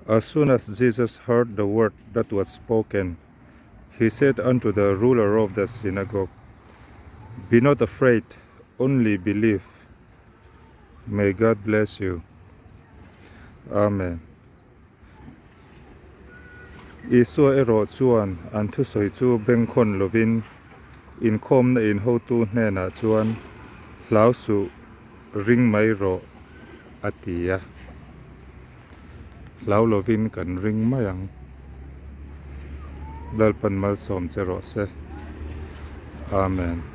As soon as Jesus heard the word that was spoken, he said unto the ruler of the synagogue, Be not afraid, only believe. May God bless you. Amen. Isua erawh chuan an thusawi chu bengkhawn lovin inkhawmna in hotu hnenah chuan hlau suh ring mai rawh a ti a. Hlau lovin kan ring mai ang. Lalpan malsawm che rawh se. Amen.